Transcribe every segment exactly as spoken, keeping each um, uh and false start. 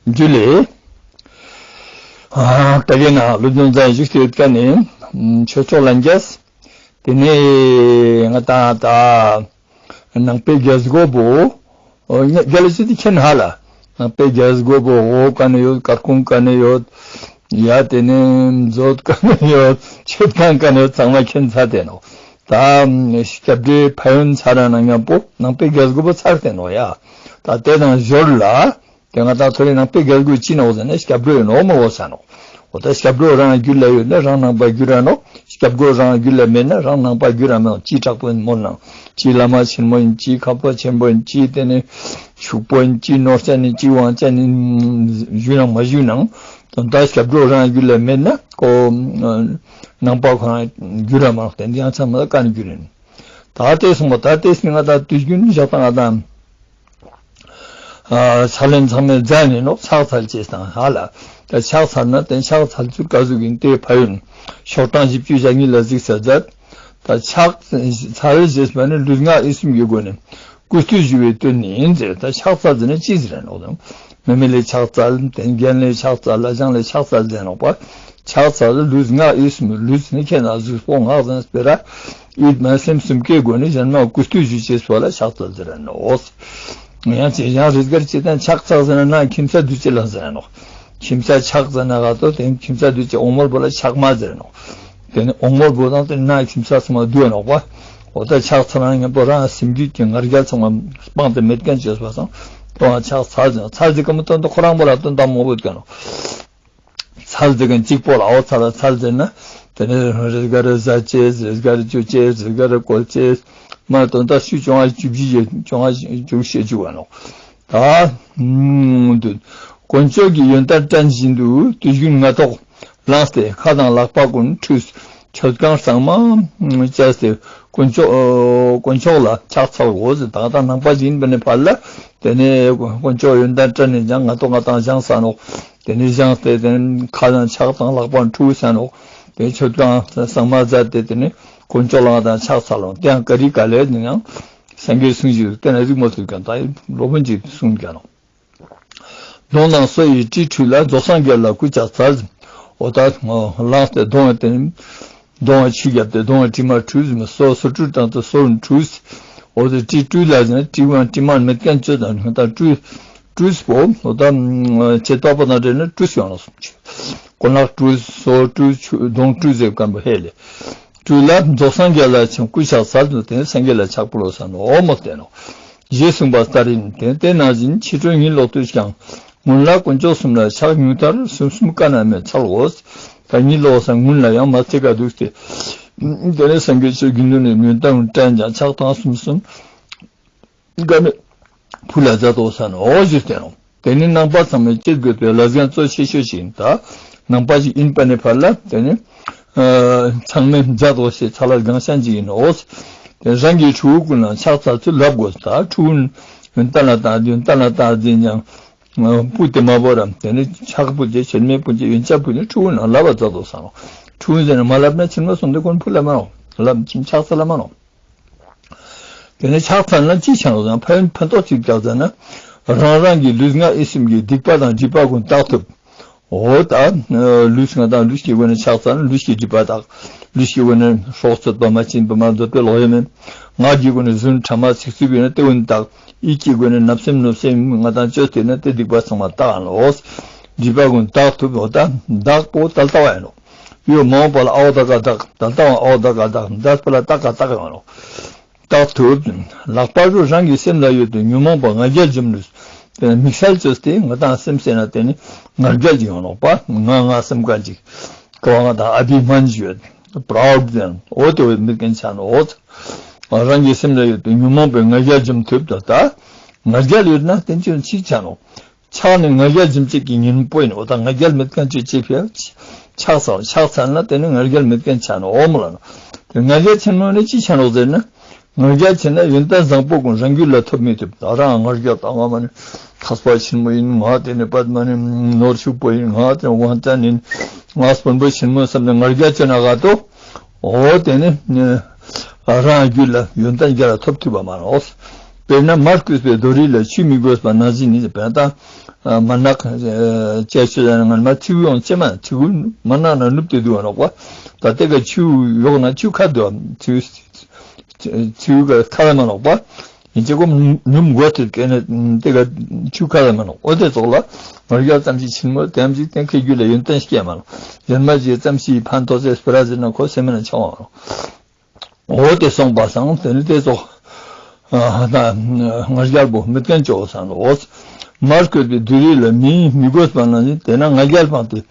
ཇུ་ལེ། ཨ་ད་གེ་ན་ལུ་ཇོན་ཛའི་ཞུགས་ཏེ་ཡོད་ཀ་ནི་ཆོས་ཚོགས་ལ་འཇས། ཏེ་ནེ་ང་ཏང་ད་ནང་པའི་རྒྱལ་སྒོ་བོ། ཨོ་ཉ་རྒྱལ་ལ་ཅི་ཏི་ཁྱེན་ཧ་ལ། ནང་པའི་རྒྱལ་སྒོ་བོ་འོ་ཀ་ནེ་ཡོད། སྐར་ཁུང་ཀ་ནེ་ཡོད། ཡ་ཏེ་ནེ་མཛོད་ཀ་ནེ་ཡོད། མཆོད་ཁང་ཀ་ནེ་ཡོད། ཚང་མ་ཁྱེན་ཚར་ཏེ་ནོག། ད་སྐྱབས་འགྲོའི་ཕན་ཡོན་ཚར་ན་མཉམ་པོ་ནང་པའི་རྒྱལ་སྒོ་བོ་ཚར་ཏེ་ནོག་ཡ། ད་ཏེ་དང་ཞོར་ལ། ཏེ་ང་ཏང་ཐོ་རེ་ནང་པའི་རྒྱལ་སྒོ་ཅི་ནོག་ཟེར་ན་སྐྱབས་འགྲོ་ཡོད་ནོག་མ་འོ་ས་ནོག། འོ་ད་སྐྱབས་འགྲོ་རང་རྒྱུད་ལ་ཡོད་ན་རང་ནང་པ་འགྱུར་ར་ནོག། སྐྱབས་འགྲོ་རང་རྒྱུད་ལ་མེད་ན་རང་ནང་པ་འགྱུར་ར་མེད་ནོག། ཅི་དྲག་པོ་ཡིན་མོལ་ནང་། ཅི་བླ་མ་ཆེན་མོ་ཡིན། ཅི་ཁ་པ་ཆེན་པོ་ཡིན། ཅི་ཏེ་ནེ་ཕྱུག་པོ་ཡིན། ཅི་ནོར་ཅན་ཡིན། ཅི་དབང་ཅན་ཡིན། ཞུ་ནང་མ་ཞུ་ནང་། དོན་དག་སྐྱབས་འགྲོ་རང་རྒྱུད་ལ་མེད་ན་ཁོ་ནང་པ་ཁོ་རང་འགྱུར་ར་མ་ནོག། ཏེ་འདི་ཡང་ཚང་མ་ཀ་ནེ་འགྱུར་ཡིན། ད་ཏེ་སོང་པ་ད་ཏེ་སི་ང་ཏང་དུས་རྒྱུན་ཞག་ཏང་ང་ཏང་། ཨ་ཚ་ལན་ཚང་མའི་རྫས་ནི་ནོག། ཕྱག་འཚལ་ཅེས་དང་ཧ་ལ། ད་ཕྱག་འཚལ་ན་ཏེ་ཕྱག་འཚལ་ཚུལ་ཀ་ཟུག་ཡིན་ཏེ་ཕན་ཡོན། ཤོག་གྲངས་བཞི་བཅུ་ཞེ་གཉིས་ལ་གཟིགས་ས་མཛད། ད་ཕྱག་འཚལ་ཅེས་པ་ནི་ལུས་ངག་ཡིད་གསུམ་གྱི་སྒོ་ནས་གུས་བཏུད་ཞུ་བའི་དོན་ཡིན་ཟེར། ད་ཕྱག་འཚལ་ཟེར་ན་ཅི་ཟེར་ནོག་དང་། མེ་མེ་ལེ་ཕྱག་འཚལ། ཏེ་རྒན་ལེ་ཕྱག་འཚལ། ལ་ཞང་ལེ་ཕྱག་འཚལ་ཟེར་ནོག་པ། ཕྱག་འཚལ་ལུས་ངག་ཡིད་གསུམ། ལུས་ནི་ཁྱེད་ན་གཟུགས་པོ་ངག་དང་སྤེ་ར། ཡིད་མ་སེམས་གསུམ་ཀའི་སྒོ་ནས་གཞན་མ་གུས་བཏུད་ཞུ་ཅེས་པོ་ལ་ཕྱག་འཚལ་ཟེར་ར་ནོག། ཡང་ཅི་ཡང་རིས་གར་ཅི་ཏང་ཕྱག་འཚལ་ཟེར་ན་ན་ཁྱིམ་ས་དུ་ཅི་ལ་ཟེར་ར་ནོག། ཁྱིམ་ས་ཕྱག་ཟེར་ན་ག་ཏོ་ཏེ་ཁྱིམ་ས་དུ་ཅི་འོ་མོལ་པོ་ལ་ཕྱག་མ་ཟེར་ར་ནོག། ཏེ་ནི་འོ་མོལ་པོ་དང་ཏེ་ན་ཁྱིམ་ས་ཚང་མ་དུ་ནོག་པ། འོ་ད་ཕྱག་འཚལ་ན་མཉམ་པོ་རང་སེམས་རྒྱུད་ཀྱི་ང་རྒྱལ་ཚང་མ་སྤངས་ཏེ་མེད་མཁན་བཅོས་པ་སང་། ཏོ་ཕྱག་འཚལ་ཟེར་ན་ཚལ་ཟེར་ཀ་མི་ཏོན་ཏོ་ཁོ་རང་པོ་ལ་ཏོན་ཏོ་མང་པོ་ཡོད་ཀ་ནོག། ཚལ་ཟེར་མཁན་གཅིག་པོ་ལ་འོ་ཚལ་ལ་ཚལ་ཟེར་ན། ཏེ་ནེ་རེས་འགའ་རེ་ཟ་ཅེས། རེས་འགའ་རེ་བཅུ་ཅེས། རེས་འགའ་རེ་བཀོལ་ཅེས། མ་ཏོན་ཏོ་ཤུ་བཅོ་ལྔ་བཅུ་བཞི་བཅོ་ལྔ་བཅུ་བཞི་བཅུ་བ་ནོག། ད་དཀོན་མཆོག་གི་ཡོན་ཏན་དྲན་བཞིན་དུ་དུས་རྒྱུན་སྔ་ཐོག་ལངས་ཏེ་ཁ་དང་ལག་པ་ཀུན་ཁྲུས། མཆོད་ཁང་གཙང་མ་བྱས་ཏེ་དཀོན་མཆོག་ཨ་དཀོན་མཆོག་ལ་ཕྱག་འཚལ་དགོས་ཟེར། ད་ད་ནང་པ་ཞིག་ཡིན་པ་ནི་ཕར་ལ་ཏེ་ནེ་དཀོན་མཆོག་ཡོན་ཏན་དྲན་ནས་ཀྱང་སྔ་ཐོག་ང་ཏང་བཞེངས་ས་ནོག། ཏེ་ནེ་བཞེངས་ཏེ་ཏེ་ནེ་ཁ་དང་ཕྱག་དང་ལག་པ་ཁྲུས་ས་ནོག། ཏེ་མཆོད་ཁང་གཙང་མ་མཛད་དེ་ཏེ་ནེ་དཀོན་མཆོག་ལ་ང་ཏང་ཕྱག་འཚལ་ལོ། ཏེ་ཡང་ཀ་རི་ཀ་ལེ་ནི་ཡང་སངས་རྒྱས་གསུང་ཞིག་ཏེ་ནེ་རིག་མོ་ཐུབ་ཀྱང་ད་ཡིན་སློབ་དཔོན་གྱིས་གསུང་ཀྱང་ནོག། གདོང་དང་སོ་ཡི་དྲི་བཀྲུས་ལ། རྫོགས་སངས་རྒྱས་ལ་གུས་ཕྱག་འཚལ། འོ་ད་ལངས་ཏེ་གདོང་ཡི་ཏེ་གདོང་ཆུ་བརྒྱབ་སྟེ་གདོང་ཆུ་མ་བཀྲུས། སོ་སོ་བཀྲུས་དང་དུ་སོ་བཀྲུས། འོ་དེ་དྲི་བཀྲུས་ལ་ཟེར་ན་དྲི་མ་དྲི་མ་མེད་མཁན་བཅོས་དང་ད་བཀྲུས་བཀྲུས་པོ་འོ་ད་ཆེ་ཏོག་པ་དང་འདྲེས་ན་བཀྲུས་ཡོང་ལ་སོང་ཆུ། གོ་ལག་བཀྲུས། སོ་བཀྲུས། ཆུ་གདོང་བཀྲུས་ཟེར་མཁན་པོ་ཧེ་ལེ། བཀྲུས་ལ་རྫོགས་སངས་རྒྱས་ལ་ཆེན་གུས་ཕྱག་འཚལ་དུ་དེ་སངས་རྒྱས་ལ་ཕྱག་ཕུལ་ལོ་ས་ནོ་འོ་མོ་བསྟན་ནོ། ཞེས་གསུངས་པ་ལྟར་ཡིན་ཏེ། དེ་ནང་བཞིན་ཕྱི་དྲོ་ཉིན་ལོག་དུས་ཀྱང་། སྔོན་ལ་དཀོན་མཆོག་གསུམ་ལ་ཕྱག་ཉུང་མཐར་གསུམ་གསུམ་ཀ་ན་མེད་འཚལ་དགོས། ད་ཉིན་ལོག་ས་སྔུན་ལ་ཡང་མ་ཚེ་ག་འདུག་སྟེ། དེ་ནས་སངས་རྒྱས་ཆོས་དགེ་འདུན་ནི་ཉུང་མཐར་དྲན་ཀྱང་ཕྱག་དང་གསུམ་གསུམ་ཀ་ན་ཕུལ་ལ་མཛད་དོ་ས་ནོ་ཞེས་བསྟན་ནོ། དེ་ནི་ནང་པ་ཚང་མས་བྱེད་དགོས་པའི་ལས་འགན་གཙོ་ཆེ་ཤོས་ཤིག་ཡིན། ད་ནང་པ་ཞིག་ཡིན་པ་ནས་ཕར་ལ་དེ་ནི་ཚང་མས་མཛད་དོ་ཞེས་ཚ་ལ་སྒང་ཤན་ཅིག་ཡིན་ནོ། དེ་རང་གི་ཕྲུ་གུ་ཀུན་ལ་ཕྱག་འཚལ་ཚུལ་ལབ་དགོས། ད་ཕྲུ་གུ་ཡོན་ཏན་ལ་བཏགས་ཡོན་ཏན་ལ་བཏགས་ཟིན་ཀྱང་སྤུ་དེ་མ་བོར་རམ་དེ་ནི་ཕྱག་ཕུལ་ཏེ་ཆེར་མེ་ཕུལ་ཏེ་ཡོན་ཆབ་ཕུལ་ཏེ་ཕྲུ་གུ་ནང་ལབ་པ་མཛད་དོ་ས་ནོ། ཕྲུ་གུ་ཟེར་ན་མ་ལབ་ན་ཆེར་མེ་སོང་དེ་ཀུན་ཕུལ་ལ་མ་ནོ། ལབ་ཕྱག་འཚལ་ལ་མ་ནོ། དེ་ནས་ཕྱག་འཚལ་ན་ཅི་ཆ་ནོག་ཟེར་ན་ཕན་ཕན་ཐོགས་ཅིག་ཀྱག་ཟེར་ན། རང་རང་གི་ལུས་ངག་ཡིད་གསུམ་གྱི་སྡིག་པ་དང་སྒྲིབ་པ་ཀུན་དག་ཐུབ། འོ་ད་ལུས་ངག་དང་ལུས་ཀྱི་སྒོ་ནས་ཕྱག་འཚལ་ན་ལུས་ཀྱི་སྒྲིབ་པ་དག། ལུས་ཀྱི་སྒོ་ནས་སྲོག་གཅོད་པ་མ་བྱིན་པ་མ་འདོད་པའི་ལོག་གཡེམ་མེད། ངག་གི་སྒོ་ནས་རྫུན་ཕྲ་མ་ཚིག་རྩུབ་ཡོད་ན་དེ་ཀུན་དག། ཡིད་ཀྱི་སྒོ་ནས་བརྣབ་སེམས་གནོད་སེམས་ང་དང་བཅོས་ཏེ་ན་དེ་སྡིག་པ་ཚང་མ་དག་ནོ། སྒྲིབ་པ་ཀུན་དག་ཐུབ། འོ་ད་དག་པོ་ད་ལྟ་བ་ཡིན་ནོ། ཡོད་མ་འོངས་པ་ལ་ཨའོ་ད་ག་དག། ད་ལྟ་བ་ཨའོ་ད་ག་དག། འདས་པ་ལ་ད་ག་དག་ཡོང་ནོ། དག་ཐུབ། ལྷག་པར་དུ་རང་གི་སེམས་ལ་ཡོད་དུ་ཉོན་མོངས་པ་ང་རྒྱལ་འཇོམས་ནུས། དེ་ནི་དམིགས་བསལ་བཅོས་ཏེ་ང་དང་སེམས་ཟེར་ན་དེ་ནི་ང་རྒྱལ་ཅིག་ཡོང་ནོག་པ། ང་ང་སེམས་ཀ་ཅིག་ཀ་བ་ང་དང་ཨ་བྷི་མན་ཞུ་ཡོད། པ་རའུཌ་ཟེར་ན་འོ་དེ་བས་མི་ཀན་ཆ་ནོ། འོ་རང་གི་སེམས་ལ་ཡོད་དུ་ཉོན་མོངས་པའི་ང་རྒྱལ་འཇོམས་ཐུབ། ད་ད་ང་རྒྱལ་ཡོད་ན་དེ་ཅི་ཅིག་ཆ་ནོ། ཕྱག་ནི་ང་རྒྱལ་འཇོམས་བྱེད་ཀྱི་གཉེན་པོ་ཡིན་ནོ། ད་ང་རྒྱལ་མེད་མཁན་ཅིག་ཅིག་ཕྱག་འཚལ་ཕྱག་འཚལ་ན་དེ་ནི་ང་རྒྱལ་མེད་མཁན་ཆ་ནོ་འོ་མོ་ལ་ནོ། དེ་ང་རྒྱལ་ཆེན་མོ་ནི་ཅི་ཆ་ནོ་ཟེར་ན། ང་རྒྱལ་ཆེ་ན་ཡོན་ཏན་བཟང་པོ་ཀུན་རང་རྒྱུད་ལ་ཐོབ་མི་ཐུབ། ད་རང་ང་རྒྱལ་ད་ང་མ་ནི་མཁས་པ་ཆེན་མོ་ཡིན། ང་དེ་ནི་པད་མ་ནི་ནོར་ཕྱུག་པོ་ཡིན། ང་དེ་ནི་དབང་ཅན་ཡིན། ང་དཔོན་པོ་ཆེན་མོ་བསམ་ནས་ང་རྒྱལ་ཆེ་ན་ག་ཏོ། འོ་དེ་ནི་རང་རྒྱུད་ལ་ཡོན་ཏན་རྒྱལ་ལ་ཐོབ་ཐུབ་པ་མ་ནོ། དཔེར་ན་མར་བརྐོས་པའི་རྡོ་རིགས་ལ་ཆུ་མི་དགོས་པ་ནང་བཞིན་ནི་དཔེར་ན་ད་ མར་ནག་ཅེས་ཆོས་ཟེར་ན་ང་མ་ཚིའུ་ཡོང་ཅེས་མ་ཚིའུ་མར་ནག་ན་ནུབ་ཏེ་འདུག་ཨ་ནོག་པ། ད་དེ་ག་ཆུ་ཡོག་ན་ཆུ་ཁ་འདུག་ཨ། ཚིའུ་ཚིའུ་ག་ཁ་ལ་མ་ནོག་པ། ཡིན་ཅེ་གོ་ནུབ་འགོ་ཐེབས་ཀྱི་ནི་དེ་ག་ཆུ་ཁ་ལ་མ་ནོག། འོ་དེ་ཙོགས་ལ་ང་རྒྱལ་ཙམ་ཞིག་ཆེན་མོ་དེམ་ཞིག་གཏན་འཁེལ་རྒྱུ་ལ་ཡོན་ཏན་སྐྱེ་མ་ནོག། གཞན་མ་ཞིག་ཙམ་ཞིག་ཕན་ཐོགས་སེ་སྤེ་ར་ཟེར་ན་ཁོ་སེམས་མེད་ན་ཆ་བ་ནོག། འོ་དེ་སོང་པ་སང་དེ་ནི་དེ་ཙོགས་ང་རྒྱལ་པོ་མི་བསྟན་ཅོག་སང་ལོ། མར་བཀོད་པའི་བདུད་རིགས་ལ་མིའི་མི་དགོས་པ་ན་ནི་དེ་ན་ང་རྒྱལ་སྤངས་ཏེ་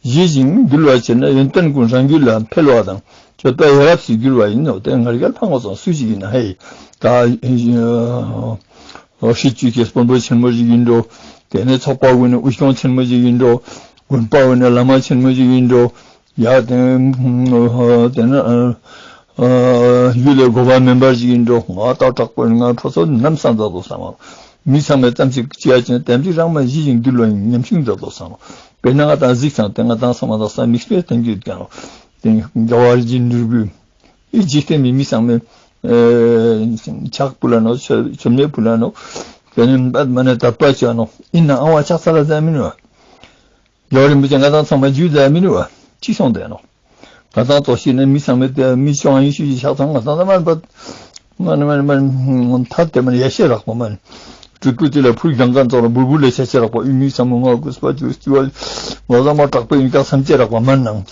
ཞི་ཞིང་དུལ་བར་བྱས་ན་ཡོན་ཏན་ཀུན་རང་རྒྱུད་ལ་འཕེལ་བ་དང་སྤྱོད་པ་ཡ་རབས་སུ་འགྱུར་བ་ཡིན་ནོ། དེ་ང་རྒྱལ་སྤངས་པ་སང་སུ་ཞིག་ཡིན་ན་ཧེ་ད་ཧྲི་ཅུ་ཀེ་དཔོན་པོ་ཆེན་མོ་ཞིག་ཡིན་འགྲོ། དེ་ནས་ཚོགས་པ་ཀུན་ནི་དབུ་སྐྱོང་ཆེན་མོ་ཞིག་ཡིན་འགྲོ། དགོན་པ་ཀུན་ནི་བླ་མ་ཆེན་མོ་ཞིག་ཡིན་འགྲོ། ཡ་དེ་དེ་ན་ཡུལ་ལས་གོ་བ་མེན་པར་ཞིག་ཡིན་འགྲོ། ང་ད་དྲག་པོ་ཡིན། ང་ཕོ་སོ་ནམ་སང་མཛད་དོ་སང་མ། མི་ཚང་མས་ཙམ་ཞིག་ཅི་ཡ་ཅི་ན་དེམ་ཅིག་རང་མ་ཞི་ཞིང་དུལ་བ་ཡིན་ཉམས་ཤིང་མཛད་དོ་སང་མ། དཔེར་ན་ང་དང་གཟིགས་སང་དེ་ང་དང་སང་མ་དང་སང་མིག་དཔེ་དེམ་ཅིག་ཀྱང་ལོ། དེ་རྒྱལ་བ་རིན་ཆེན་ནོར་བུའི་ཨི་འཇིག་རྟེན་མི་མི་ཚང་མས་ཕྱག་ཕུལ་ལ་ནོ། མཆོད་མེ་ཕུལ་ལ་ནོ། དེ་ནི་མ་ནི་དད་པ་བྱ་ནོ། ཡིན་ན་ཨང་བ་ཕྱག་འཚལ་ལ་ཟ་མི་ནུ། རྒྱལ་བ་རིན་པོ་ཆེ་ང་དང་ཚང་མ་རྒྱུད་ལ་མི་ནུ་བ། ཅི་སོང་དེ་ནོ། ང་དང་ཙོགས་ཤིག་ནི་མི་ཚང་མས་དེ་མི་ཆུང་ཡིན་ཤུ་ཞིག་ཆགས་ཚང་ང་དང་ཚང་མ་པ། མ་ནི་མ་ནི་མ་ནི་ཐ་དེ་མ་ནི་ཡ་ཤེས་རག་པ་མ་ནི། སྤྲུལ་སྐུ་དེ་ལ་ཕུར་གྱང་གང་ཙོགས་ལ་བུར་བུར་ལས་ཆ་ཆེ་རག་པ་ཨི་མི་ཚང་མ་ང་གུས་པ་ཅུ་སྐྱུ་བ། ང་ཚང་མ་དྲག་པོ་ཡིན་ཀ་སམ་ཆེ་རག་པ་མ་ནང་།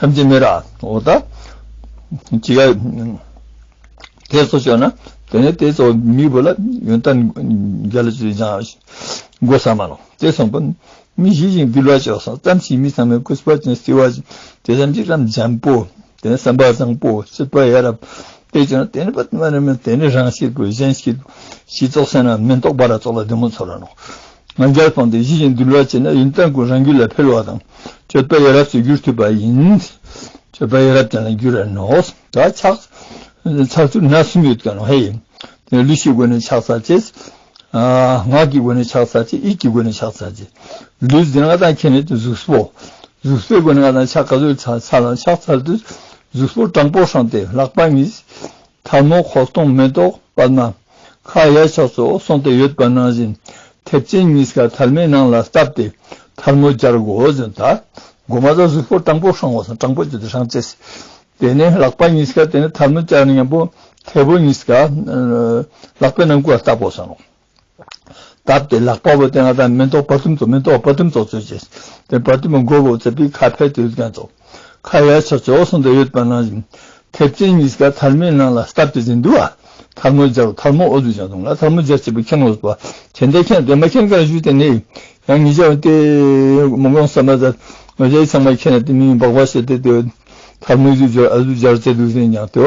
སམ་ཆེ་མེ་ར་འོ་ད། ཅི་ག་དེ་ཚོ་ཅོ་ན། དེ་ནས་དེ་ཚོ་མི་བོ་ལ་ཡོན་ཏན་རྒྱ་ལ་ཅི་ལ་ཅང་དགོས་ས་མ་ནོ། དེ་སོང་པ་མི་ཞི་ཞིང་དུལ་བ་ཅོག་སང་ཙམ་ཞིག་མི་ཚང་མས་གུས་པ་ཅན་བརྩི་བ་ཅན་དེ་ཙམ་ཅིག་རམ་འཇམ་པོ། དེ་ནས་བསམ་པ་བཟང་པོ་སྤྱོད་པ་ཡ་རབས། དེ་ཅོ་ན་དེ་ནི་པ་མ་ནི་མ་དེ་ནི་རང་ཤེས་པོ་གཞན་ཤེས་པོ་ཞི་ཙོགས་སེ་ན་མེན་ཏོག་བ་ར་ཙོགས་ལ་བདེ་མོ་ཚོར་ར་ནོ། ང་རྒྱལ་སྤངས་ཏེ་ཞི་ཞིང་དུལ་བ་བྱས་ན་ཡོན་ཏན་ཀུན་རང་རྒྱུད་ལ་འཕེལ་བ་དང་སྤྱོད་པ་ཡ་རབས་སུ་འགྱུར་ཐུབ་པ་ཡིན། སྤྱོད་པ་ཡ་རབས་ཅན་ལ་འགྱུར་ར་ནོ། ད་ཕྱག་འཚལ་ཚུལ་ན་གསུམ་ཡོད་ཀ་ནོ་ཧེ། དེ་ལུས་ཀྱི་སྒོ་ནས་ཕྱག་འཚལ་ཅེས། ཨ་ངག་གི་སྒོ་ནས་ཕྱག་འཚལ་ཅེས། ཡིད་ཀྱི་སྒོ་ནས་ཕྱག་འཚལ་ཅེས། ལུས་འདི་ང་དང་ཁྱེད་ནི་དེ་གཟུགས་པོ། གཟུགས་པོའི་སྒོ་ནས་ང་དང་ཕྱག་ག་ཚོད་འཚལ་འཚལ་ལ་ཕྱག་འཚལ་དུས་གཟུགས་པོ་དྲང་པོར་བསྲངས་ཏེ་ལག་པ་གཉིས། ཐལ་མོ་ཁོག་སྟོང་མེ་ཏོག་པདྨ། ཁ་ཡར་ཕྱོགས་སུ་སོང་སྟེ་ཡོད་པ་ནང་བཞིན། མཐེབ་ཅན་གཉིས་ཀ་ཐལ་མོའི་ནང་ལ་བཏབ་སྟེ་ཐལ་མོ་སྦྱར་དགོས་ཟེར་ད། མགོ་མ་ཟ་གཟུགས་པོ་དྲང་པོ་བསྲང་དགོས་ཟེར། དྲང་པོ་བྱས་ཏེ་བསྲང་ཅེས། དེ་ནས་ལག་པ་གཉིས་ཀ་དེ་ནས་ཐལ་མོ་སྦྱར་ནས་མཉམ་པོ་མཐེ་བོ་གཉིས་ཀ་ལག་པའི་ནང་ཁུལ་ལ་བཏབ་དགོས་ཟེར་ནོ། བཏབ་སྟེ་ལག་པ་བོ་དེ་ང་དང་མེ་ཏོག་བ་ཏུམ་ཙོགས་མེ་ཏོག་བ་ཏུམ་ཙོགས་ཙོགས་བྱས། དེ་བ་ཏུམ་མགོ་བོ་ཙེ་པིག་ཁ་ཕེ་ཏེ་ཡོད་ཀྱང་ཙོགས། ཁ་ཡར་ཕྱོགས་སུ་སོང་སྟེ་ཡོད་པ་ནང་བཞིན། མཐེབ་ཅན་གཉིས་ཀ་ཐལ་མོའི་ནང་ལ་བཏབ་སྟེ་ཟིན་འདུག་ཨ། ཐལ་མོ་སྦྱར་ཐལ་མོ་འོ་ཟུག་ཅང་དུང་ལ་ཐལ་མོ་སྦྱར་ཅེས་པོ་མཁྱེན་དགོས་པ། ཁྱེད་འདི་མཁྱེན་དེ་མ་མཁྱེན་ག་ཞུས་ཏེ་ནི། ཡང་ཉེ་ཞའི་དེ་མོ་གོང་ས་མ་ཟ་ང་ཞའི་ཚང་མ་མཁྱེན་ན་དེ་མི་འབག་པ་བྱས་ཏེ་དེ་ཐལ་མོ་ཟུག་སྦྱར་ཨ་ཟུག་སྦྱར་ཅེས་འདུག་ཟེར་ཡང་དེ་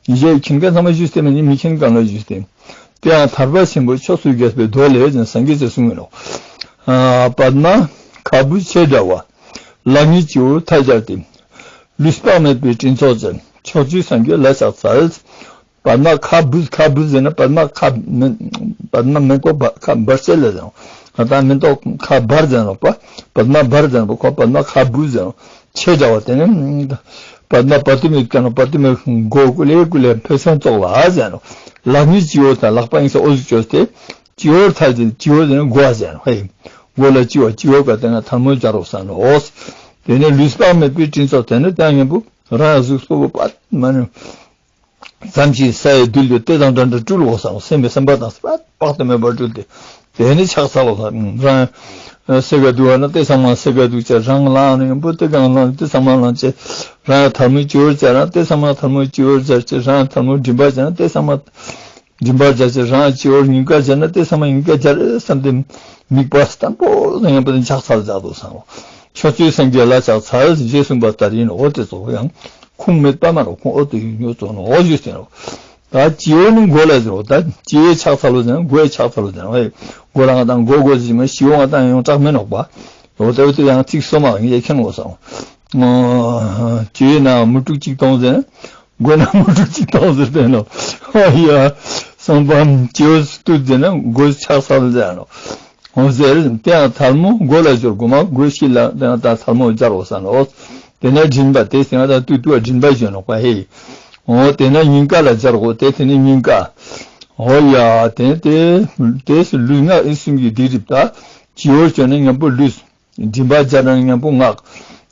ཉེ་ཞའི་མཁྱེན་མཁན་ཚང་མ་ཞུས་ཏེ་མ་ནི་མི་མཁྱེན་ག་ལ་ཞུས་ཏེ། དེ་ཡང་ཐར་པ་ཆེན་པོ་ཕྱོགས་སུ་རྒྱས་པའི་མདོ་ལས་ཀྱང་སངས་རྒྱས་ཀྱིས་གསུངས་ཡིན་ནོ། ཨ་པདྨ་ཁ་འབུས་ཆེ་དྲགས་པ། ལག་གཉིས་སྤྱི་བོར་ཐལ་སྦྱར་ཏེ། ལུས་དཔག་མེད་པའི་སྤྲིན་ཚོགས་ཅན། ཕྱོགས་བཅུའི་སངས་རྒྱས་ལ་ཕྱག་འཚལ། པདྨ་ཁ་འབུས། ཁ་འབུས་ཟེར་ན་པདྨ་ཁ་མེན་པདྨ་མེན་ཏོག་བ་ཁ་འབར་ཅེས་ལ་ཟེར་ནོ། ང་དང་མེན་ཏོག་ཁ་འབར་ཟེར་ནོ་པ། པདྨ་འབར་ཟེར་ནོ་པ། ཁོ་པདྨ་ཁ་འབུས་ཟེར་ནོ། ཆེ་དྲགས་པ་དེ་ནི་པདྨ་བ་ཏུམ་ཡོད་ཀྱང་ནོ། བ་ཏུམ་མགོ་ཀུ་ལེ་ཀུ་ལེ་འཕེལ་སང་ཙོགས་ལ་ཟེར་ནོ། ལག་གཉིས་སྤྱི་བོ་དང་ལག་པ་གཉིས་ཀ་འོ་ཟུག་བཅོས་ཏེ། སྤྱི་བོར་ཐལ་ཏེ་སྤྱི་བོ་དེ་ནི་མགོ་ཟེར་ནོ། ཧེ། མགོ་ལ་སྤྱི་བོ་སྤྱི་བོ་ག་དེ་ན་ཐལ་མོ་སྦྱར་རོགས་ཟེར་ནོ། དེ་ནས་ལུས་དཔག་མེད་པའི་སྤྲིན་ཚོགས་དེ་ནི་དེ་ཡང་མཉམ་པོ་རང་གཟུགས་པོ་པད་མ་ནི། ཙམ་ཞིག་ས་ཡི་རྡུལ་དུ་དེ་དང་འདྲ་འདྲ་སྤྲུལ་འོ་སང་སེམས་པའི་བསམ་པ་དང་སྤ་དཔག་ཏུ་མེད་པར་སྤྲུལ་ཏེ། དེ་ནི་ཕྱག་འཚལ་ལོ་ལ་རང་སེ་ག་འདུག་བ་ན་དེ་ཚང་མ་སེ་ག་འདུག་ཅེས། རང་ལངས་ནས་ཡོང་པོ་དེ་གང་ལངས་དེ་ཚང་མ་ལངས་ཅེས། རང་ཐལ་མོ་སྤྱི་བོར་སྦྱར་ན་དེ་ཚང་མ་ཐལ་མོ་སྤྱི་བོར་སྦྱར་ཅེས། རང་ཐལ་མོ་མགྲིན་པར་སྦྱར་ན་དེ་ཚང་མ་མགྲིན་པར་སྦྱར་ཅེས། རང་སྤྱི་བོར་སྙིང་ག་སྦྱར་ན་དེ་ཚང་མ་སྙིང་ག་སྦྱར་བསམ་སྟེ་དམིགས་པ་བརྟན་པོ་ཡོང་པོ་དེ་ཕྱག་འཚལ་ལོ་སང་། ཕྱོགས་བཅུའི་སངས་རྒྱས་ལ་ཕྱག་འཚལ་ཞེས་གསུངས་པ་ལྟར་ཡིན་ནོ། དེ་ཚོ་ཡང་ཁུངས་མེད་པ་མ་རོ་ཁུངས་འོ་དེ་ཡོད་ཙོགས་ནོ། འོ་ཞུས་ཏེ་ནོ། ད་སྤྱི་བོ་ནི་མགོ་ལ་ཟེར་རོ། ད་སྤྱི་བོའི་ཕྱག་འཚལ་ལོ་ཟེར་ན་མགོའི་ཕྱག་འཚལ་ལོ་ཟེར་ན། ཧེ། མགོ་ལ་ང་དང་མགོ་མགོ་ཟེར་མ་སྤྱི་བོ་ང་དང་ཡོངས་གྲགས་མེད་ནོག་པ། འོ་དེ་འོ་དེ་ཡང་ཚིག་སོ་མ་ངས་མཁྱེན་དགོས་སོང་། སྤྱི་བོའི་ནང་མུ་ཏིག་གཅིག་སྟོང་ཟེར་ན། མགོའི་ནང་མུ་ཏིག་གཅིག་སྟོང་ཟེར་ཏེ་ནོ། ཧོ་ཡ། སོང་པ་སྤྱི་བོ་སྟུད་ཟེར་ན་མགོའི་ཕྱག་འཚལ་ཟེར་ནོ། འོ་ཟེར་དེ་ཡང་ཐལ་མོ་མགོ་ལ་སྦྱར། མགོ་མ་མགོའི་དཀྱིལ་ལ་དེ་ཡང་ད་ཐལ་མོ་སྦྱར་རོགས་ཟེར་ནོ། དེ་ནས་མགྲིན་པ་དེ་ཟེར་ན་ད་ཏུ་ཏུ་བ་མགྲིན་པ་ཞུ་ནོག་པ་ཧེ། འོ་དེ་ན་སྙིང་ག་ལ་སྦྱར་རོགས། དེ་དེ་ནས་སྙིང་ག། འོ་ཡ་དེ་དེ་དེ་ལུས་ངག་ཡིད་གསུམ་གྱི་སྡིག་སྒྲིབ་ད། བྱིའུར་བྱོན་ན་མཉམ་པོ་ལུས། མགྲིན་པ་སྦྱར་ན་མཉམ་པོ་ངག།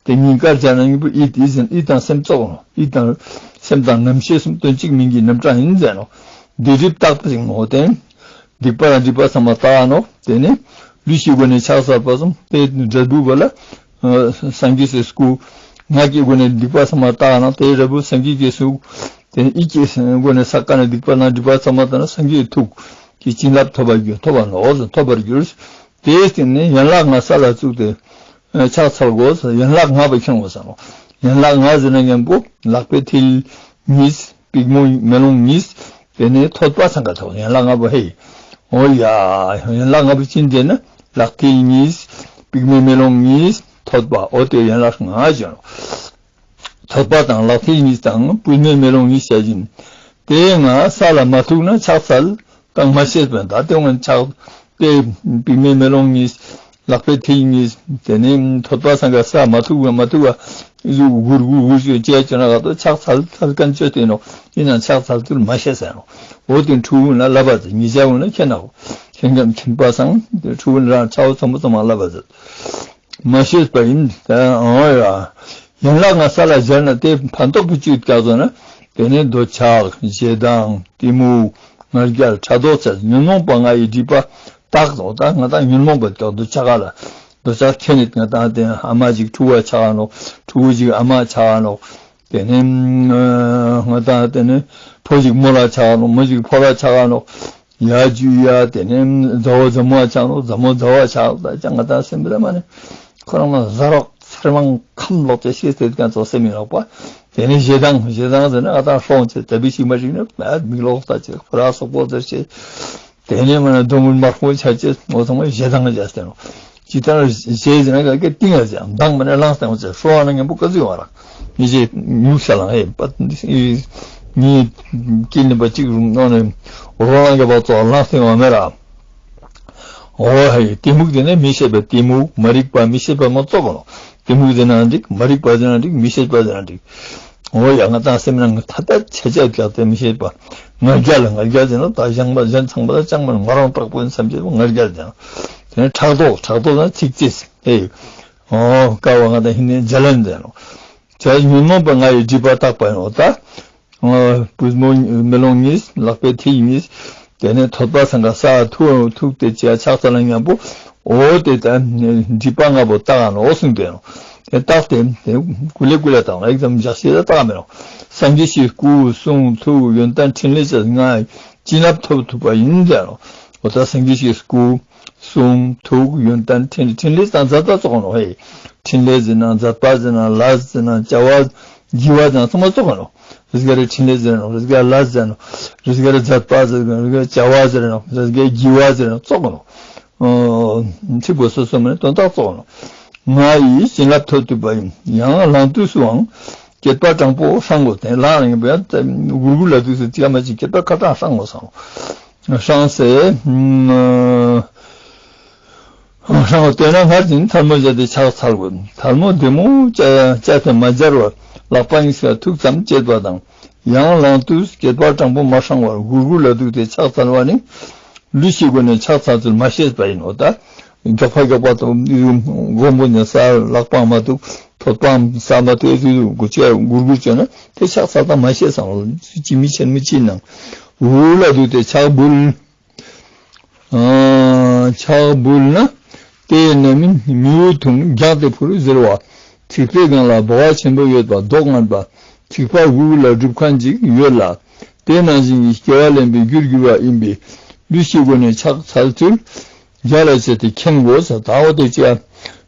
དེ་སྙིང་གར་སྦྱར་ན་མཉམ་པོ་ཡིད། ཡིད་ཟེར་ན་ཡིད་དང་སེམས་ཙོགས་ནོག། ཡིད་དང་སེམས་དང་རྣམ་ཤེས་གསུམ་དོན་གཅིག་མིང་གི་རྣམ་གྲངས་ཡིན་ཟེར་ནོག། སྡིག་སྒྲིབ་དག་པ་ཞིག་ནོག། དེ་སྡིག་པ་དང་སྒྲིབ་པ་ཚང་མ་དག་ནོག། དེ་ནི་ལུས་ཀྱི་སྒོ་ནས་ཕྱག་འཚལ་བ་གསུམ། དེ་འབྲས་བུ་བོ་ལ་ཨ་སངས་རྒྱས་སི་སྐུ། ངག་གི་སྒོ་ནས་སྡིག་པ་ཚང་མ་དག་ན་དེ་འབྲས་བུ་སངས་རྒྱས་ཀྱི་གསུང་། དེ་ནི་ཡིད་ཀྱི་སྒོ་ནས་ས་ཀ་ནས་སྡིག་པ་དང་སྒྲིབ་པ་ཚང་མ་དག་ན་སངས་རྒྱས་ཀྱི་ཐུགས་ཀྱི་བྱིན་རླབས་ཐོབ་པར་འགྱུར། ཐོབ་པར་ནོག། ཐོབ་པར་འགྱུར། དེའི་སྟེང་ནས་ཡན་ལག་ལྔ་ས་ལ་བཙུགས་ཏེ་ཨ་ཕྱག་འཚལ་དགོས། ཡན་ལག་ལྔ་པོ་མཁྱེན་དགོས་ས་ནོག། ཡན་ལག་ལྔ་ཟེར་ན་མཉམ་པོ་ལག་པའི་མཐིལ་གཉིས། པུས་མོ་མེ་ལོང་གཉིས། དེ་ནས་ཐོད་པ་ཚང་ཀ་ཐོགས། ཡན་ལག་ལྔ་པོ་ཧེ། འོ་ཡ། ཡན་ལག་ལྔ་པོ་ཅི་ཡིན་ཟེར་ན་ལག་མཐིལ་གཉིས། པུས་མོ་མེ་ལོང་གཉིས། ཐོད་པ། འོ་དེ་ཡན་ལག་ལྔ་ཟེར་ནོག། ཐོད་པ་དང་ལག་མཐིལ་གཉིས་དང་པུས་མོ་མེ་ལོང་གཉིས་བྱ་ཞིང་། དེ་ལྔ་ས་ལ་མ་ཐུག་ན་ཕྱག་འཚལ་བཏང་མ་ཤེས་པས། ད་དེ་སྔོན་ཕྱག་དེ་པུས་མོ་མེ་ལོང་གཉིས། ལག་པའི་མཐིལ་གཉིས། དེ་ནས་ཐོད་པ་ཚང་ཀ་ས་མ་ཐུག་མ་ཐུག་པ་གུར་གུར་གུར་ཅོ་ཅེས་ཅོ་ན་ག་ཏོ་ཕྱག་འཚལ་འཚལ་མཁན་ཅོས་ཏེ་ནོག། ཡིན་ནའང་ཕྱག་འཚལ་ཚུལ་མ་ཤེས་ས་ནོག། འོ་དེ་ཕྲུ་གུ་ན་ལབ་པ་ཟེར། ཉེ་ཆར་གུན་ན་མཁྱེན་ནོག། མཁྱེན་མཁན་མཁྱེན་པ་སང་དེ་ཕྲུ་གུ་ན་རང་ཆའོ་ཚང་མ་ཚང་མ་ལབ་པ་ཟེར། མ་ཤེས་པ་ཡིན། ད་འོ་ཡ། ཡན་ལག་ལྔ་ས་ལ་སྦྱར་ན་དེ་ཕན་ཐོགས་པོ་ཅི་ཡོད་ཀྱག་ཟེར་ན། དེ་ནི་འདོད་ཆགས་ཞེ་སྡང་གཏི་མུག་ང་རྒྱལ་ཕྲག་དོག་བཅས་ཉོན་མོངས་པ་ལྔ་ཡི་སྒྲིབ་པ་དག་ནོག། ད་ང་ད་ཉོན་མོངས་པ་ཀྱག། འདོད་ཆགས་ག་ལ་འདོད་ཆགས་ཁྱེར་ནི་ང་ད་དེ་ཨ་མ་ཞིག་ཕྲུ་གུ་ཆགས་ནོག། ཕྲུ་གུ་ཞིག་ཨ་མ་ཆགས་ནོག། དེ་ནི་ང་ད་དེ་ནི་ཕོ་ཞིག་མོ་ལ་ཆགས་ནོག། མོ་ཞིག་ཕོ་ལ་ཆགས་ནོག། ཡ་ཇུ་ཡ། དེ་ནས་མཛའ་བོ་མཛའ་མོ་ཆགས་ནོག། མཛའ་མོ་མཛའ་བོ་ཆགས། ད་ཅང་ང་ད་སེམས་པ་ལ་མ་ནི་ཁོ་རང་ལ་ཟ་རོགས་ཚེར་མང་ཁམས་ལོག་ཅེས་ཤེས་ཏེ་ཀྱང་ཚོ་སེམས་མི་ལོག་པ། དེ་ནས་ཞེ་སྡང་། ཞེ་སྡང་ཟེར་ན་ང་ད་ཧྲོང་ཅེས་ད་བི་ཤིག་མ་ཞིག་ནི་མིག་ལོག་ལྟ་ཅེས་ཁོ་ར་སོག་པོ་ཟེར་ཅེས། དེ་ནས་མ་ན་གདོང་དམར་པོ་ཆ་ཅེས་འོ་ཚང་མ་ཞེ་སྡང་བྱས་ཏེ་ནོག། ཅི་ལྟར་ཞེ་ཟེར་ན་ག་གི་ཏིང་ལ་ཟེར་སྡང་མ་ནི་ལངས་ཏེ་འོ་ཅེས་ཧྲོ་བ་ན་ངན་པོ་ཀ་ཟུག་ཡོང་བ་ར། མི་ཞེ་ཉུག་ས་ལང་ཨེ་པ་ནི་ཀི་ནི་པ་ཅིག་རུང་ནོ་ནི་རོ་ལང་གི་པ་ཙོགས་ལངས་ཏེ་ཡོང་བ་མེད་ར། འོ་ཧེ། གཏི་མུག་དེ་ནི་མི་ཤེས་པ་གཏི་མུག། མ་རིག་པ་མི་ཤེས་པ་མ་ཙོགས་ནོག། གཏི་མུག་ཟེར་ན་འགྲིག། མ་རིག་པ་ཟེར་ན་འགྲིག། མི་ཤེས་པ་ཟེར་ན་འགྲིག། འོ་ཡ་ང་ད་སེམས་ནང་ཐ་ཐ་ཆ་ཆ་ཀྱག་དེ་མི་ཤེས་པ། ང་རྒྱལ། ང་རྒྱལ་ཟེར་ན་ད་གཞན་པ་གཞན་ཚང་མ་ལ་ཅང་མ་ང་རང་དྲག་པོ་ཡིན་བསམ་བྱེད་པ་ང་རྒྱལ་ཟེར་ན། དེ་ནི་ཕྲག་དོག། ཕྲག་དོག་ན་ཚིག་རྩིས་ཨེ། འོ་ཀ་བ་ང་ད་ཧིན་ནི་ཇ་ལན་ཟེར་ནོག། ད་ཉོན་མོངས་པ་ལྔ་ཡི་སྒྲིབ་པ་དག་པ་ཡིན་ནོག། ད་པུས་མོ་མེ་ལོང་གཉིས། ལག་པའི་མཐིལ་གཉིས། དེ་ནས་ཐོད་པ་ཚང་ཀ་ས་ཐུག་ཐུག་སྟེ་ཅི་ཡ་ཕྱག་འཚལ་ན་མཉམ་པོ། འོ་དེ་ད་སྒྲིབ་པ་ལྔ་པོ་དག་ནོག་གསུངས་ཏེ་ནོག། དེ་དག་སྟེ་དེ་ཀུ་ལེ་ཀུ་ལེ་དག་ནོག། ཨེག་དམ་འཇགས་ཤེས་ལ་དག་མེད་ནོག། སངས་རྒྱས་ཀྱི་སྐུ་གསུང་ཐུགས་ཡོན་ཏན་ཕྲིན་ལས་ཀྱི་ལྔ་བྱིན་རླབས་ཐོབ་ཐུབ་པ་ཡིན་ཟེར་ནོག། འོ་ད་སངས་རྒྱས་ཀྱི་སྐུ། གསུང་ཐུགས་ཡོན་ཏན་ཕྲིན་ཕྲིན་ལས་དང་མཛད་པ་ཙོགས་ནོག་ཧེ། ཕྲིན་ལས་ཟེར་ན་མཛད་པ་ཟེར་ན་ལས་ཟེར་ན་བྱ་བ་བགྱི་བ་ཟེར་ན་ཚང་མ་ཙོགས་ནོག། རེས་འགའ་རེ་ཕྲིན་ལས་ཟེར་ནོག། རེས་འགའ་ལས་ཟེར་ནོག། རེས་འགའ་རེ་མཛད་པ་ཟེར་ནོག། རེས་འགའ་བྱ་བ་ཟེར་ནོག། རེས་འགའ་བགྱི་བ་ཟེར་ནོག། ཙོགས་ནོག། ཨོ་ཚིག་པོ་སོ་སོ་མ་ནི་དོན་དག་ཙོགས་ནོག། ལྔ་ཡི་བྱིན་རླབས་ཐོབ་ཐུབ་པ་ཡིན། ཡང་ལངས་དུས་སུའང་སྐེད་པ་དྲང་པོ་ཧྲང་དགོས་ཏེ་ལངས་ཡིན་པ་ཡང་གུར་གུར་ལ་དུས་སུ་ཅི་ཡང་མ་ཅིག་སྐེད་པ་ཁ་དྲང་ཧྲང་དགོས་སོང་། ཧྲང་སེ། ཧྲང་བ་སྟོད་ན་སྔར་བཞིན་ཐལ་མོ་སྦྱར་ཏེ་ཕྱག་འཚལ་དགོས། ཐལ་མོ་བདེ་མོ་བཅའ་བཅའ་སྟེ་མ་སྦྱར་བར་ལག་པ་གཉིས་ཀ་ཐུག་ཙམ་བཅད་པ་དང་། ཡང་ལངས་དུས་སྐེད་པ་དྲང་པོ་མ་ཧྲང་བར་གུར་གུར་ལ་འདུག་སྟེ་ཕྱག་འཚལ་བ་ནི། ལུས་ཀྱི་སྒོ་ནས་ཕྱག་འཚལ་ཚུལ་མ་ཤེས་པ་ཡིན་ནོ། ད་མགྱོགས་པ་མགྱོགས་པ་དང་མགོ་བོ་ནས་ས་ལག་པའང་མ་ཐུག། ཐོད་པའང་ས་མ་ཐུག། ཨེ་ཚུལ་དུ་སྒོ་ཕྱེ་གུར་གུར་བྱས་ན་དེ་ཕྱག་འཚལ་སྟངས་མ་ཤེས་སམ། ཅི་མི་ཆེན་མི་ཅི་ནང་། གུར་གུར་ལ་འདུག་སྟེ་ཕྱག་འབུལ། ཨ་ཕྱག་འབུལ་ན། དེའི་རྣམ་སྨིན་མིའུ་ཐུང་རྒྱང་དེ་འཕུར་ཟེར་བ། ཚིག་པའི་སྒང་ལ་འབོ་བ་ཆེན་པོ་ཡོད་པ་མདོག་ངན་པ། ཚིག་པ་གུར་གུར་ལ་སྒྲུབ་མཁན་ཅིག་ཡོད་ལ། དེ་ནང་བཞིན་གྱི་སྐྱེ་བ་ལེན་པའི་རྒྱུར་གྱུར་པ་ཡིན་པས་ལུས་ཀྱི་སྒོ་ནས་ཕྱག་འཚལ་ཚུལ་རྒྱ་ལ་བྱས་ཏེ་མཁྱེན་དགོས་ཟེར། ད་འོ་དེ་ཅི་ཡ།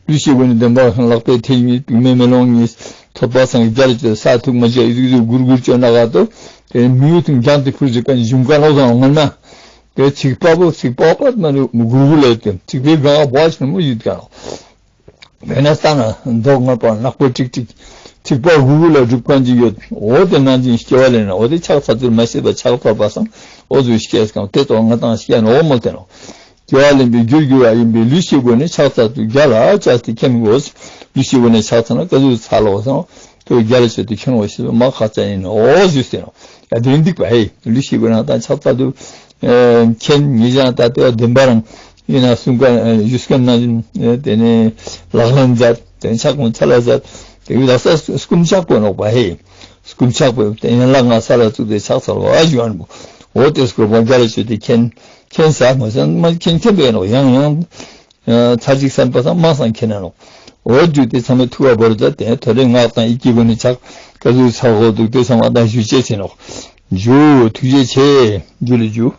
ལུས་ཀྱི་སྒོ་ནས་བདེན་པ་ལག་པའི་མཐིལ་གཉིས། པུས་མོའི་མེ་ལོང་གཉིས། ཐོད་པ་ཚང་གི་རྒྱ་ལ་བྱས་ཏེ་ས་ཐུག་མ་བྱས་ཡུག་ཡུག་གུར་གུར་བྱས་ན་ག་ཏོ། དེ་མིའུ་ཐུང་རྒྱང་དེ་འཕུར་ཟེར་མཁན་ཞུམ་མཁན་ལོག་སོང་ངོ་མ། དེ་ཚིག་པ་པོ་ཚིག་པ་པོ་མ་ནི་གུར་གུར་ལ་ཡོད་དེ་ཚིག་པའི་སྒང་ལ་འབོ་བ་ཆེན་མོ་ཡོད་ཀྱང་། དེ་ནས་ས་ན་མདོག་ངན་པ་ནག་པོ་ཀྲིག་ཀྲིག། ཚིག་པ་གུར་གུར་ལ་སྒྲུབ་མཁན་ཅིག་ཡོད། འོ་དེ་ནང་བཞིན་སྐྱེ་བ་ལེན་ན་འོ་དེ་ཕྱག་འཚལ་ཚུལ་མ་ཤེས་པ་ཕྱག་འཚལ་བ་སང་འོ་ཟུག་སྐྱེས་སྐམ་དེ་ཚོ་ང་དང་སྐྱེ་ནོ་མོལ་ཏེ་ནོ། སྐྱེ་བ་ལེན་པའི་རྒྱུར་གྱུར་བ་ཡིན་པས་ལུས་ཀྱི་སྒོ་ནས་ཕྱག་འཚལ་ཚུལ་རྒྱ་ལ་བྱས་ཏེ་མཁྱེན་དགོས། ལུས་ཀྱི་སྒོ་ནས་ཕྱག་འཚལ་ན་ཀ་ཟུག་འཚལ་ལོ་སང་དེ་རྒྱ་ལ་བྱས་ཏེ་མཁྱེན་དགོས་ཞེས་པ་མ་ཁག་ཅན་ཡིན་ནོ་ཟུག་ཟེར་ནོ། ཡ་དེ་རིང་འདུག་པ་ཧེ་ལུས་ཀྱི་སྒོ་ནས་ད་ཕྱག་འཚལ་དུ་མཁྱེན་ཉེ་ཞང་ད་དེ་བ་བདེན་པ་རང་། ཡིན་ན་གསུང་མཁན་ཞུས་མཁན་ནང་བཞིན་དེ་ནས་ལག་ལེན་མཛད། དེ་ནས་ཕྱག་ཀུན་ཚལ་ལ་མཛད། དེ་བས་ལག་ས་སྐུ་མཆག་པོ་ནོག་པ་ཧེ། སྐུ་མཆག་པོ་དེ་ཡན་ལག་ལྔ་ས་ལ་བཙུགས་ཏེ་ཕྱག་འཚལ་བ་ཞུ་ཨན་པོ། འོ་དེ་སྐོར་པ་རྒྱ་ལ་ཆོས་དེ་མཁྱེན་མཁྱེན་ས་མ་ཟད་མ་མཁྱེན་མཁྱེན་པས་ནོག་ཡང་ཡང་ཚར་གཅིག་བསམ་པ་སང་མ་སང་མཁྱེན་ན་ནོག་འོ་རྒྱུ་དེ་ཚང་མས་ཐུགས་ཁ་བོར་མཛད་དེ་ཐོ་རེ་ངག་དང་ཡིད་ཀྱི་སྒོ་ནས་ཕྱག་ཀ་ཟུག་ཚར་དགོས་འདུག་དེ་ཚང་མ་དང་ཞུ་ཅེས་ཆེ་ནོག་འཇུ་ཐུགས་རྗེ་ཆེ། འཇུ་ལེ་འཇུ།